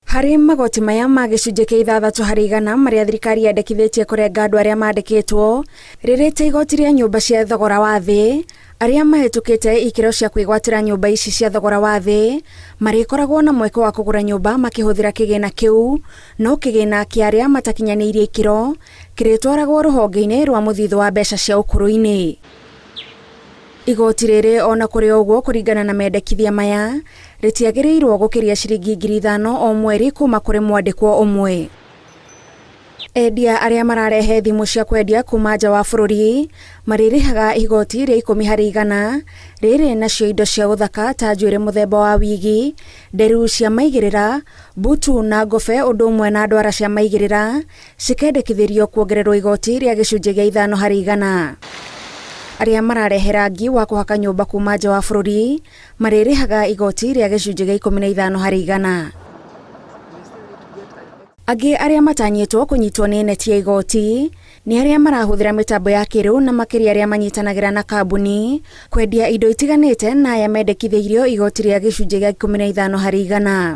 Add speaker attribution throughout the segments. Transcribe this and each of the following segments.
Speaker 1: Harĩ magoti maya ma gĩcunjĩ kĩa 6% marĩa thirikari yendekithĩtie kũrenga andũ arĩa mandĩkĩtwo, rĩrĩte igoti rĩa nyũmba cia thogora wa thĩ, arĩa mahĩtũkĩte ikĩro cia kwĩgwatĩra nyũmba ici cia thogora wa thĩ marĩkoragwo na mweke wa kũgũra nyũmba makĩhũthĩra kĩgĩna kĩu, no kĩgĩna kĩa arĩa matakinyanĩirie ikĩro kĩrĩtwaragwo rũhonge-inĩ rwa mũthithũ wa mbeca cia ũkũrũ-inĩ. Igoti rĩrĩ ona kũrĩ ũguo kũringana na mendekithia maya, rĩtiagĩrĩirwo gũkĩria ciringi 5,000 o mweri kuma kũrĩ mwandĩkwo ũmwe. Endia arĩa mararehe thimũ cia kwendia kuma nja wa bũrũri marĩrĩhaga igoti rĩa 10%, rĩrĩ nacio indo cia ũthaka ta njuĩrĩ mũthemba wa wigi, nderu cia maigĩrĩra, mbutu na ngobe ũndũ ũmwe na ndwara cia maigĩrĩra cikendekithĩrio kuongererwo igoti rĩa gĩcunjĩ gĩa 5%. Arĩa mararehe rangi wa kũhaka nyũmba kuma nja wa bũrũri marĩrĩhaga igoti rĩa gĩcunjĩ gĩa 15%. Angĩ arĩa matanyĩtwo kũnyitwo nĩ neti ya igoti nĩ arĩa marahũthĩra mĩtambo ya kĩrĩu na makĩria arĩa manyitanagĩra na kambuni kwendia indo itiganĩte na aya mendekithĩirio igoti rĩa gĩcunjĩ gĩa 15%.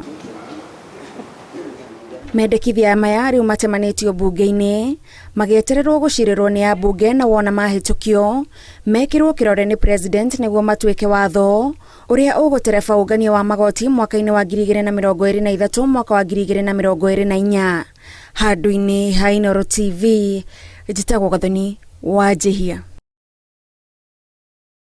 Speaker 1: Mendekithia maya rĩu matemanĩtio mbunge-inĩ magĩetererwo gũcirĩrwo nĩ ambunge na wona mahĩtũkio mekĩrwo kĩrore nĩ president nĩguo matuĩke watho ũrĩa ũgũtereba ũngania wa magoti mwaka-inĩ wa 2023 mwaka wa 2024. Handũ-inĩ ha Inooro TV, njĩtagwo Gathoni wa Njihia.